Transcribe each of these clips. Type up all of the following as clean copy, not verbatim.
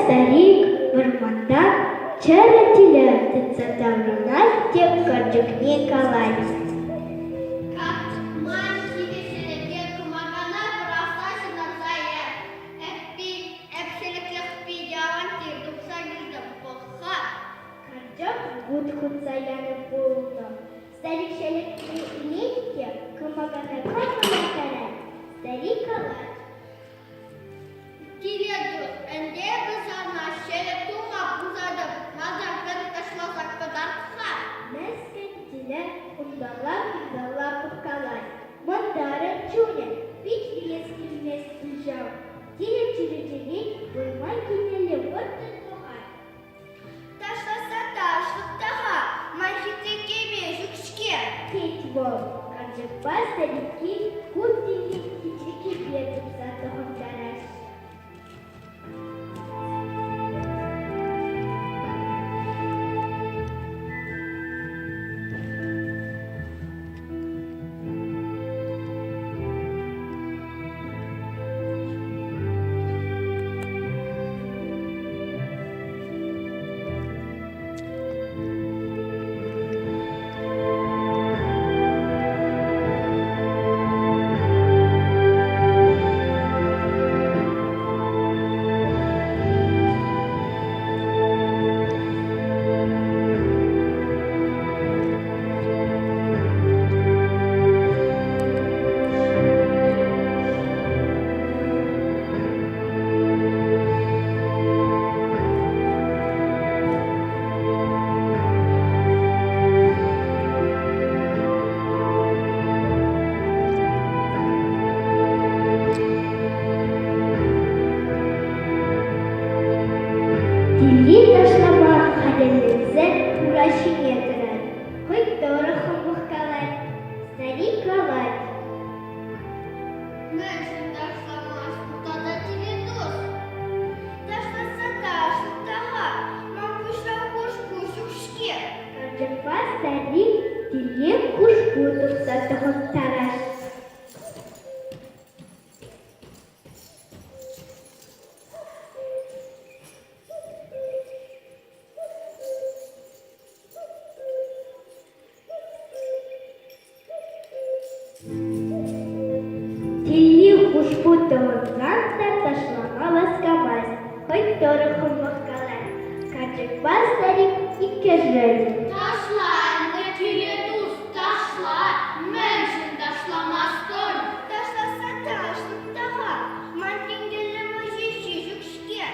старик вӑрмантан чӗрӗ тилӗ тытса таврӑнать те карчӑкне калать. Карчӑк ман килӗшереке кӑмакана пӑрахса ҫунтарса яр. Эппин, эп ҫӗлӗклӗх питӗ аван тир тупса килтӗм, пӑх-ха. Карчӑк вут хутса янӑ пулнӑ. Старик ҫӗлӗкне илет те кӑмакана кӑмӑллаттарать. Старик калать. Киле тус, ӗнтӗ эпӗ сана ҫӗлӗк тума пусатӑп, малтан пӗр ташласа кӑтарт-ха. Мӗскӗн тилӗ унталла-кунталла пӑхкалать. Мӑнтарӑн чунӗ пит вилес килмест пуль ҫав. Тилӗ чӳречерен вӑрман еннелле вӑрттӑн пӑхать. Ташласа ташлӑп та-ха, ман хитре кӗпе ҫук-ҫке. Тет вӑл. Карчӑкпа старикки ку тилли хитре кӗпе тупса тӑхӑнтараҫҫӗ. Тилли ташлама хатӗрленсе ура ҫине тӑрать, хӑй тӑрӑх пӑхкалать, старик калать. Мӗншӗн ташламастӑн тата тилӗ тус? Ташласа ташлӑп та-ха, ман пуҫра хушпу ҫук-ҫке. Карчӑкпа старик тилле хушпу тупса тӑхӑнтараҫҫӗ. Тилли хушпу тӑхӑнсан та ташлама васкамасть, хӑй тӑрӑххӑн пӑхкалать. Карчӑкпа старик иккӗшӗн. Ташла, ӗнтӗ тилӗ тус, ташла, мӗншӗн ташламастӑн? Ташласса ташлӑп та-ха, ман тенкӗллӗ мӑчи ҫук-ҫке.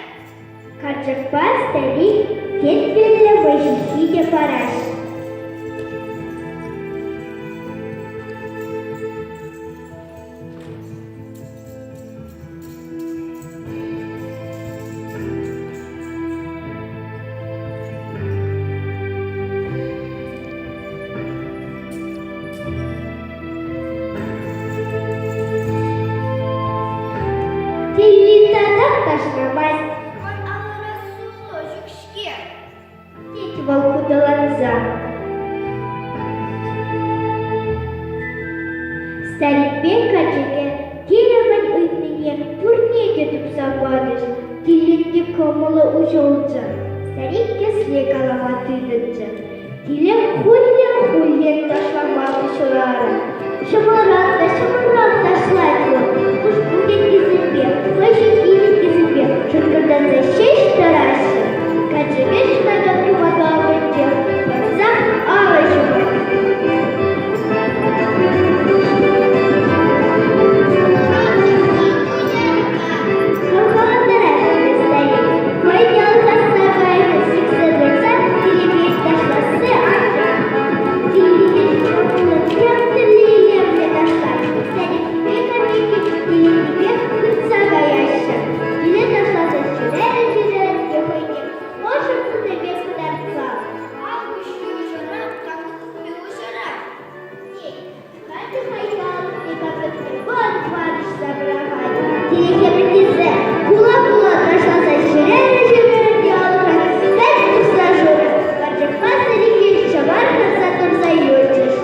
Карчӑкпа старик тенкӗллӗ вӑй-ҫиххи те параҫҫӗ. Тилли татах ташламасть. Ман алӑра сулӑ ҫук-ҫке. Тет вӑл хутӑланса. Старикпе карчӑкӗ терӗмӗн ыйтнине пурне те тупса пачӗҫ. Тиллин те кӑмӑлӗ уҫӑлчӗ. Старик кӗсле калама тытӑнчӗ. Тилӗ хуллен-хуллен ташлама пуҫларӗ. Ҫӑмӑлрах та ҫӑмӑлрах ташлать вӑл. Хушпу теттисемпе, хӑй ҫинчи шӑнкӑртатса ҫеҫ тӑраҫҫӗ. Каччӑпе ҫунакан кӑмака умӗнче ларсах алӑ ҫупать. Хавхалантарать ӑна старик. Хӑй те алхасса кайнӑ, сиксе тӑрса килӗпе ташласси анчах. Тилӗ ҫӑмӑллӑн тем тӗрлӗ илемлӗ ташлать. Старикпе карчӑкки тилӗннипех хытса каяҫҫӗ. Тилӗ ташласа ҫӳрерӗ-ҫӳрерӗ те хӑйне ӑшӑ пулнӑ пек кӑтартса. Ав куҫне уҫӑрах, кантӑкне уҫӑрах. Тет, Катя хайхи кантӑкне ват-ват уҫса пӑрахать. Тилӗ хӗпӗртесе, кула-кула ташласа ҫӳрерӗ-ҫӳрерӗ те алӑкран пӗр тухса шурӗ. Карчӑкпа старикки ҫӑвар хырса тӑрса юлчӗҫ.